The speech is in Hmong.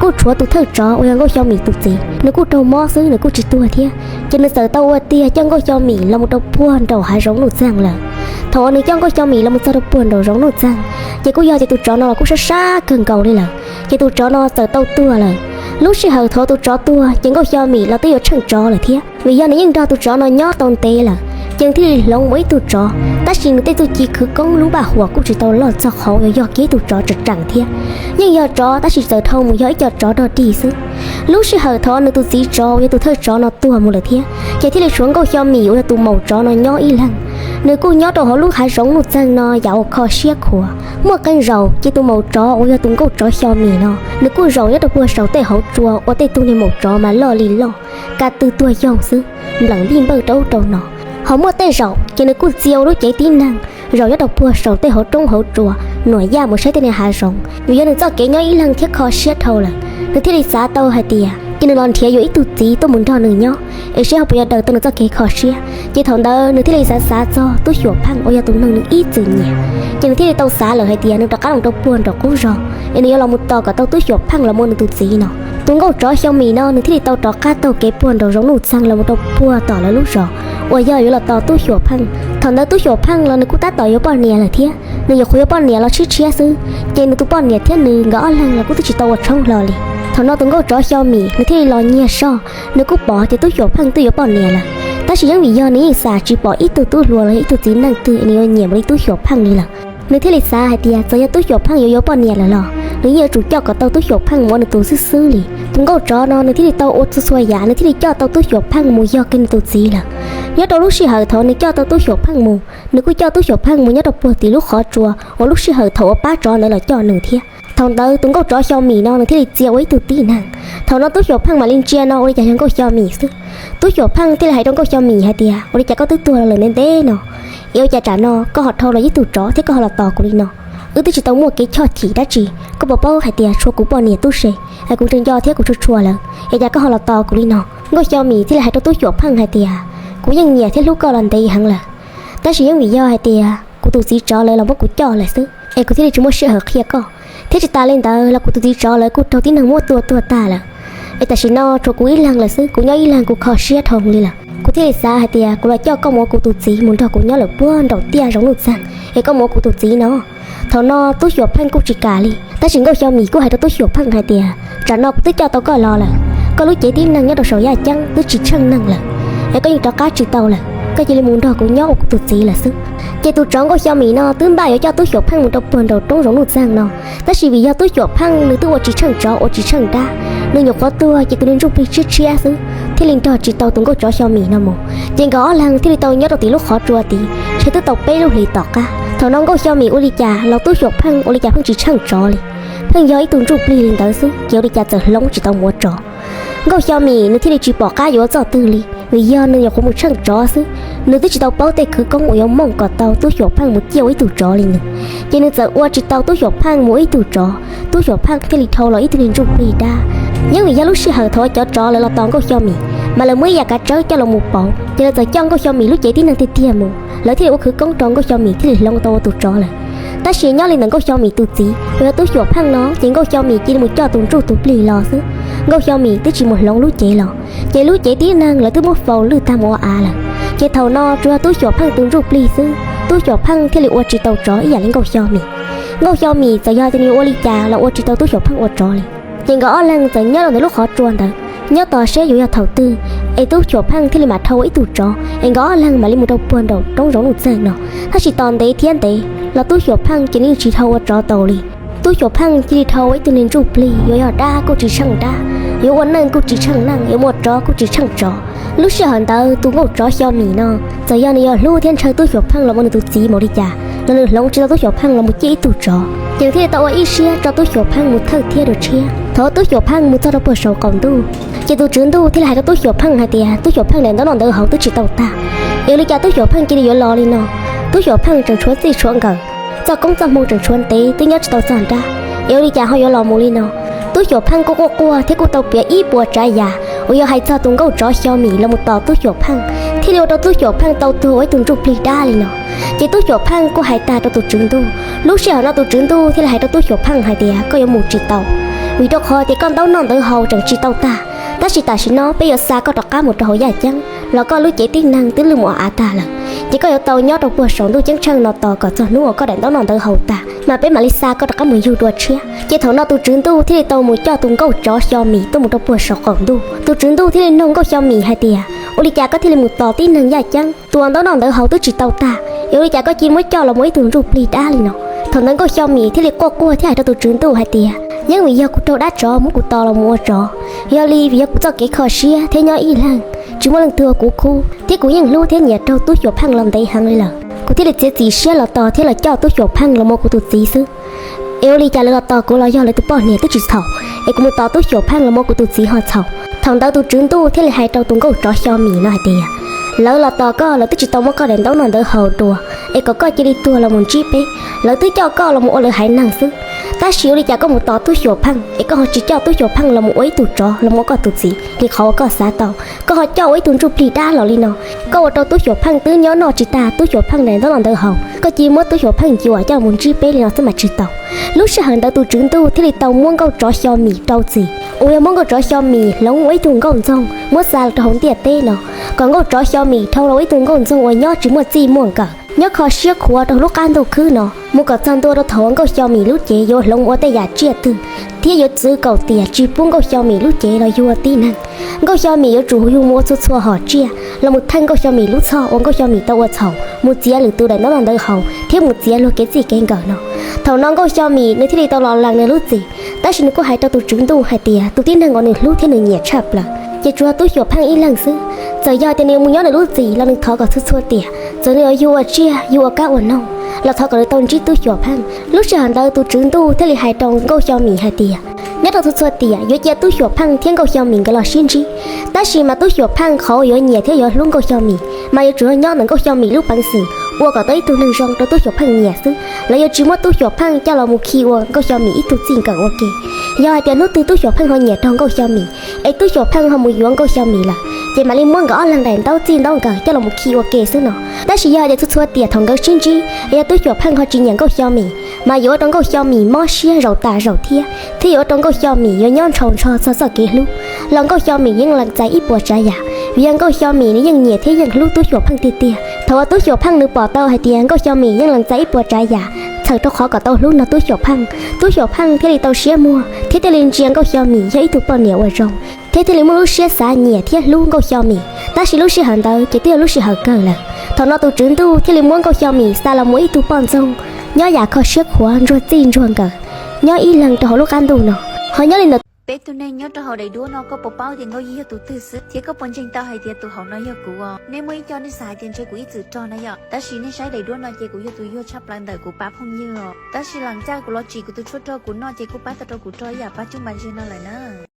kuj tshuav tus thawj tsov uas yog Nkauj Xyo Mim tus txiv, nws kuj raug mob xwb, nws kuj tsis tuag thiab. Ces nws txawm tau ua tiag coj Nkauj Xyo Mim los mus rau puag nraum hav zoov nuj txeeg lawm. Thaum uas nws coj Nkauj Xyo Mim los mus txog rau puag nraum zoov nuj txeeg, ces kuj yog tias tus tsov no los kuj sab sab kawg nkaus li lawm, ces tus tsov no txawm tau tuag lawm. Lub sij hawm thaum tus tsov tuag ces Nkauj Xyo Mim los twb yuav tsheej tsov lawm thiab, vim yog nws yeej nrog tus tsov no nyob tau ntev lawm, ces nws thiaj li hloov mus ib tug tsov. Tab sis nws tej txuj ci khwv koob lub npaj huam kuj tsis tau loj txog qhov uas yog kiag ib tug tsov tseem tseem thiab. Yeej yog tsov tab sis txawm dhau mus yog ib co tsov dog dig xwb. Lub sij hawm thaum nws tus txiv tsov uas yog tus thawj tsov no tuag mus lawm thiab, ces thiaj li tshuav Nkauj Xyo Mim uas yog tus maum tsov no nyob ib leeg. Nws kuj nyob rau hauv lub hav zoov nuj txeeg no yam uas kho siab khuav. Muaj qee zaum ces tus maum tsov uas yog tus nkauj tsov Xyo Mim no, nws kuj zaum nyob rau puag saum tej hauv tsua uas tej tug niag maum tsov mas loj li loj, ka tw tuag yoog xwb, npleem npij npawj rau ub rau no. Ho muaj tej zaum ces nws kuj txia ua lub cev tib neeg, zaum nyob rau puag saum tej hauv roob hauv tsua, nuam yaj mus saib tej niag hav zoov. Vim yog nws txoj kev nyob ib leeg thiab kho siab dhau lawm, nws thiaj li xav tau hais tias ces nws los nrhiav yuav ib tug txiv tuaj mus nrog nws nyob, es seb ho puas yuav daws tau nws txoj kev kho siab. Ces thaum ntawd nws thiaj li xav xav txog Tub Xyuam Pheej uas yog tus neeg nws ib txwm nyiam. Ces nws thiaj li tau xav lawm hais tias nws rov qab los rau puag nraum qub zog, es nws yuav los mus tos kom tau Tub Xyuam Pheej los muaj nws tus txiv no. Tus nkauj tsov Xyo Mim no nws thiaj li tau rov qab taug kev puag nraum zoov nuj txeeg los mus rau puag tom lawv lub zos uas yog yuav los tos Tub Xyuam Pheej. Thaum ntawd Tub Xyuam Pheej los nws kuj tab tom yuav poj niam lawm thiab, nws nyuam qhuav yuav poj niam los tshiab tshiab xwb, ces nws tus poj niam thiab nws nkawd ob leeg los kuj twb tsis tau ua tshoob hlo li. Thaum no tus nkauj tsov Xyo Mim nws thiaj li los nyiag soj, nws kuj pom tias Tub Xyuam Pheej twb yuav poj niam lawm, tab sis yeej vim yog nws yeej xav tsis pom ib tug tub hluas los yog ib tug txiv neej twg es nws yuav nyiam mus li Tub Xyuam Pheej li lawm. Nws thiaj li xav hais tias txawm yog Tub Xyuam Pheej yuav yuav poj niam lawm los nws yeej yuav tsum coj kom tau Tub Xyuam Pheej mus ua nws tus xwb xwb li. Tus nkauj tsov no nws thiaj li tau ua txhua txhua yam nws thiaj li coj tau Tub Xyuam Pheej mus yog kiag nws tus txiv lawm. Nyob rau lub sij hawm thaum nws coj tau Tub Xyuam Pheej mus, nws kuj coj Tub Xyuam Pheej mus nyob rau puag tim lub qhov tsua uas lub sij hawm thaum uas pab tsov ntawd los coj nws thiab. Thaum ntawd tus nkauj tsov Xyo Mim no nws thiaj li txia ua ib tug tib neeg. Thaum no Tub Xyuam Pheej mam li ntsia no ua li cas yog Nkauj Xyo Mim xwb. Tub Xyuam Pheej thiaj li hais rau Nkauj Xyo Mim hais tias ua li cas koj twb tuag los lawm ntev ntev no, es ua cas tsam no koj ho dhau los ib tug tsov thiab koj ho los tos kuv li no? Wb twb tsis tau muaj kev choj chim dab tsi, koj puas paub hais tias tshuav kuv poj niam tub se, es kuv nco nco thiab kuv tshua tshua lawm, es cas koj ho los tos kuv li no? Nkauj Xyo Mim thiaj li hais rau Tub Xyuam Pheej hais tias kuv yeej nyiam thiab hlub koj los ntev heev lawm, tab sis yeej vim yog hais tias kuv tus txiv tsov lawv los muab kuv coj lawm xwb, es kuv thiaj li tsis muaj sij hawm qhia koj. Thiab tsis tas li ntawd los kuv tus txiv tsov lawv kuj raug tib neeg muab tua tuag tag lawm, es tam sim no tshuav kuv ib leeg lawm xwb, kuv nyob ib leeg kuv kho siab dhau li lawm. Kuv thiaj li xav hais tias kuv los coj koj mus ua kuv tus txiv mus nrog kuv nyob lawm puag nraum tiaj zoov nuj txeeg, es koj mus ua kuv tus txiv no. Thaum no Tub Xyuam Pheej kuj tsis kam li, tab sis Nkauj Xyo Mim kuj hais rau Tub Xyuam Pheej hais tias tsam no kuv twb coj tau koj los lawm, koj lub cev tib neeg nyob rau saum yaj ceeb twb tsis tsheej neeg lawm, es koj yeej rov qab tsis tau lawm, koj cia li mus nrog kuv nyob ua kuv tus txiv lawm xwb. Ces tus tsov Nkauj Xyo Mim no twb npaj yuav coj Tub Xyuam Pheej mus rau puag nraum roob zoov nuj txeeg no, tab sis vim yog Tub Xyuam Pheej nws twb ua tsis tsheej tsov ua tsis tsheej dab, nws nyuam qhuav tuag ces tus niag ntsuj plig tshiab tshiab xwb thiaj li nrog tsis tau tus nkauj tsov Xyo Mim no mus. Ces nkawd ob leeg thiaj li tau nyob rau tim lub qhov tsua tid, ntshe twb tau peb lub hlis tom qab. Thaum no Nkauj Xyo Mim ua li cas los Tub Xyuam Pheej ua li cas pheej tsis tsheej tsov li, pheej yog ib tug ntsuj plig li ntawd xwb, ces ua li cas txawm hloov tsis tau mus ua tsov. Nkauj Xyo Mim nws thiaj li tsis pom qab yuav ua txoj twg li, vim yog nws nyuam qhuav mus tsheej tsov xwb, nws twb tsis tau paub tej khwv koob uas yuav mooj kom tau Tub Xyuam Pheej mus ciaj ua ib tug tsov li nws, ces nws txawm ua tsis tau Tub Xyuam Pheej mus ua ib tug tsov, Tub Xyuam Pheej thiaj li dhau los ib tug niag ntsuj plig dab. Yeej vim yog lub sij hawm thaum uas cov tsov lawv los tos Nkauj Xyo Mim, mas lawv muaj ib yam kav tsawb coj los mus pauv, ces lawv txawm coj Nkauj Xyo Mim lub cev tib neeg tiag tiag mus, lawv thiaj li ua khwv koob rau Nkauj Xyo Mim thiaj li hloov tau ua tus tsov lawm. Tab sis nyob li ntawm Nkauj Xyo Mim tus txiv uas yog Tub Xyuam Pheej no ces Nkauj Xyo Mim cia li mus coj tus ntsuj tus plig los xwb, Nkauj Xyo Mim twb tsis mus hloov lub cev los, ces lub cev tib neeg lawv twb muab faus lwj tag mus ua av lawm. Ces thaum no tsuas yog Tub Xyuam Pheej tus ntsuj plig xwb, Tub Xyuam Pheej thiaj li ua tsis tau tsov ib yam li Nkauj Xyo Mim. Nkauj Xyo Mim txawm yog tias nws yuav ua li cas los ua tsis tau Tub Xyuam Pheej ua tsov li. Ces nkawd ob leeg txawm nyob rau ntawm lub qhov tsua ntawd, nyob tos seb yuav yog thaum twg es Tub Xyuam Pheej thiaj li mam dhau ua ib tug tsov es nkawd ob leeg mam li mus rau puag nraum roob zoov nuj txeeg no. Tab sis tos ntev thiab ntev los Tub Xyuam Pheej ces nws yeej tsis dhau ua tsov tau li. Tub Xyuam Pheej cia li dhau ua ib tug niag ntsuj plig, yuav yog dab kuj tsis tsheej dab, yuav ua neej kuj tsis tsheej neej, yuav ua tsov kuj tsis tsheej tsov. Lub sij hawm ntawd tus nkauj tsov Xyo Mim no txawm yog nws yog hlub thiab ntshaw Tub Xyuam Pheej los ua nws tus txiv mus li cas los nws hloov tsis tau Tub Xyuam Pheej los mus ciaj ib tug tsov, ces nws thiaj li tau ua ib siab tso Tub Xyuam Pheej mus thawj thiab dua tshiab. Thaum Tub Xyuam Pheej mus txog rau puag saum qaum ntuj, ces tus tswv ntuj thiaj li hais rau Tub Xyuam Pheej hais tias Tub Xyuam Pheej daim ntaub noj ntawv hauv twb tsis tau tag, es ua li cas Tub Xyuam Pheej cia li yuav los li no? Tub Xyuam Pheej tseem tshuav txij tshuav nkawm, txoj koob txoj hmoo tseem tshuav ntev twb nyob tsis tau txog nrab, es ua li cas ho yuav los mus li no? Tub Xyuam Pheej kuj quaj quaj thiab kuj tau piav ib puas tsav yam uas yog hais txog tus nkauj tsov Xyo Mim los mus tos Tub Xyuam Pheej, thiaj li ua rau Tub Xyuam Pheej tau tuag ua ib tug ntsuj plig dab li no. Ces Tub Xyuam Pheej kuj hais tag rau tus tswv ntuj. Lub sij hawm no tus tswv ntuj thiaj li hais rau Tub Xyuam Pheej hais tias koj yuav mus tsis tau, Vim rau qhov tias koj ntaub noj ntawv haus tseem tsis tau tag, tab sis tam sim no peb yuav xa koj rov qab mus rau hauv yaj ceeb los koj lub cev tib neeg twb lwj mus av tag lawm. Ces koj yuav tau nyob rau puag saum ntuj ceeb tsheej no tos kom txog hnub uas koj daim ntaub noj ntawv haus tag mas peb mam li xa koj rov qab mus yug dua tshiab. Ces thaum no tus tswv ntuj thiaj li tau mus coj tus nkauj tsov xyo mis tuaj mus rau puag saum qaum ntuj. Tus tswv ntuj thiaj li nug nkauj xyo mis hais tias, ua li cas koj thiaj li mus tos tib neeg yaj ceeb, tus uas ntaub noj ntawv haus twb tsis tau tag, es ua li cas koj cia li muab coj los mus ua ib tug ntsuj plig dab li no? Thaum ntawd nkauj xyo mis thiaj li quaj quaj thiab hais rau tus tswv ntuj hais tias, yeej vim yog kuv raug dab tsov muab kuv tos los mus ua tsov, yog li vim yog kuv txoj kev kho siab thiab nyob ib leeg, tsis muaj leej twg ua kuv khub, thiab kuv yeej hlub thiab nyiam raug Tub Xyuam Pheej los ntev heev li lawm, kuv thiaj li txiav txim siab los tos thiab los coj Tub Xyuam Pheej los mus ua kuv tus txiv xwb. Es ua li cas lawv los tos kuv los yog lawv tus poj niam twb tsis txhaum, es kuv mus tos Tub Xyuam Pheej los mus ua kuv tus txiv ho txhaum? Thaum ntawd tus tswv ntuj thiaj li hais rau tus nkauj tsov xyo mis no hais tias, lawv los tos koj, lawv twb tsis tau muab koj daim ntaub noj ntawv haus dua, es kom koj cia li tuag los mus ntsib peb. Lawv twb coj koj los mus ua lawv haiv neeg xwb, tab sis ua li cas koj mus tos Tub Xyuam Pheej es koj ho tsis coj Tub Xyuam Pheej los mus ua ib tug tsov los mus ua koj tus txiv li qhov uas koj xav tau, koj ho coj ua ib tug ntsuj plig dab los li no? Koj ua rau Tub Xyuam Pheej twb nyob noj tsis tag Tub Xyuam Pheej daim ntaub noj ntawv haus, koj cia li muab Tub Xyuam Pheej cuam coj los mus ntsib peb li no xwb mas tsis tau. Lub sij hawm ntawd tus tswv ntuj thiaj li tau muab nkauj tsov xyo mis rau txim, uas yog muab nkauj tsov xyo mis hloov ua ib tug nkauj ntxoog muab xa los rau hauv ntiaj teb no, kom nkauj tsov xyo mis dhau los ua ib tug nkauj ntxoog uas nyob tsis muaj txij muaj nkawm, nyob kho siab khuav rau lub qab ntuj khwb no mus kom txog ntua rau thaum uas nkauj xyo mis lub cev yuav hloov ua tej yam tsiaj twg thiab yuav txwv kaum tiam tsis pub nkauj xyo mis lub cev los yug ua tib neeg. Nkauj xyo mis yuav tsum yug mus ua txhua txhua hom tsiaj los mus theej nkauj xyo mis lub txhoj uas nkauj xyo mis tau ua txhaum, mus txiav lwm tus daim ntaub noj ntawv haus thiab mus txiav luag kev txij kev nkawm no. Thaum no nkauj xyo mis nws thiaj li tau los lees nws lub txim, tab sis nws kuj hais rau tus tswv ntuj hais tias tus tib neeg uas nws hlub thiab nws nyiam tshaj plaws ces tsuas yog Tub Xyuam Pheej ib leeg xwb. Txawm yog tias nws yuav mus nyob nws lub txim los nws thov kom txhua txhua tiam, txawm nws yuav yug ua tsiaj yug ua kab ua noog los thov kom nws tau ntsib Tub Xyuam Pheej. Lub sij hawm ntawd tus tswv ntuj thiaj li hais rau nkauj xyo mis hais tias, nyob rau txhua txhua tiam yuav cia Tub Xyuam Pheej thiab nkauj xyo mis nkawd los sib ntsib, tab sis mas Tub Xyuam Pheej qhov uas yuav nyiam thiab yuav hlub nkauj xyo mis mas yuav tsum nyob ntawm nkauj xyo mis lub peev xwm ua kom tau ib tug neeg zoo rau Tub Xyuam Pheej nyiam xwb. Lawv yuav tsis muab Tub Xyuam Pheej coj los mus khi ua nkauj xyo mis ib tug txij nkawm ua ke. Yog hais tias hnub twg Tub Xyuam Pheej ho nyiam raug nkauj xyo mis es Tub Xyuam Pheej ho mus yuav nkauj xyo mis lawm ces mam li muab nkawd ob leeg daim ntaub txij ntaub nkawm coj los mus khi ua ke xwb no. Tab sis yog hais tias txhua txhua tiam thaum nkawd sib ntsib es yog Tub Xyuam Pheej ho tsis nyiam nkauj xyo mis mas yuav ua rau nkauj xyo mis mob siab zaum tas zaum thiab, thiab yuav ua rau nkauj xyo mis yuav nyob ntshaus ntsho txog txoj kev hlub los nkauj xyo mis yeej lees txais ib puas tsav yam, vim yog nkauj xyo mis nws yeej nyiam thiab yeej hlub Tub Xyuam Pheej tiag tiag. Thaum uas Tub Xyuam Pheej nws pom tau hais tias nkauj xyo mis yeej lees txais ib puas tsav yam txhawm rau qhov kom tau hlub no Tub Xyuam Pheej, Tub Xyuam Pheej thiaj li tau siab muag thiab thiaj li ntsia nkauj xyo mis yog ib tug poj niam uas zoo, thiab thiaj li muaj lub siab xav nyiam thiab hlub nkauj xyo mis. Tab sis lub sij hawm ntawd ces twb yog lub sij hawm kawg lawm. Thaum no tus tswv ntuj thiaj li muab nkauj xyo mis xa los mus ib tug poj ntxoog nyob yam kho siab khuav ntsuag txij ntsuag nkawm, nyob ib leeg rau hauv lub qab ntuj no. Ho nyob li ntawm peb tug neeg nyob rau hauv daim duab no, koj puas paub tias Nkauj Yij yog tus twg xwb, thiab koj puas ntseeg tau hais tias tus hauv no yog kuv os? Nej muaj ib co nej xav hais tias ntshe kuv ib txwm rog na yom, tab sis nej saib daim duab no ces kuv yog tus yuag tshaj plaws ntawm kuv pab phooj ywg os. Tab sis lam caj kuv los tsim kuv tus tshuaj rog kuv noj ces kuj pab tau rau kuv rog ib yam pab coob npa ntseg no lawm na.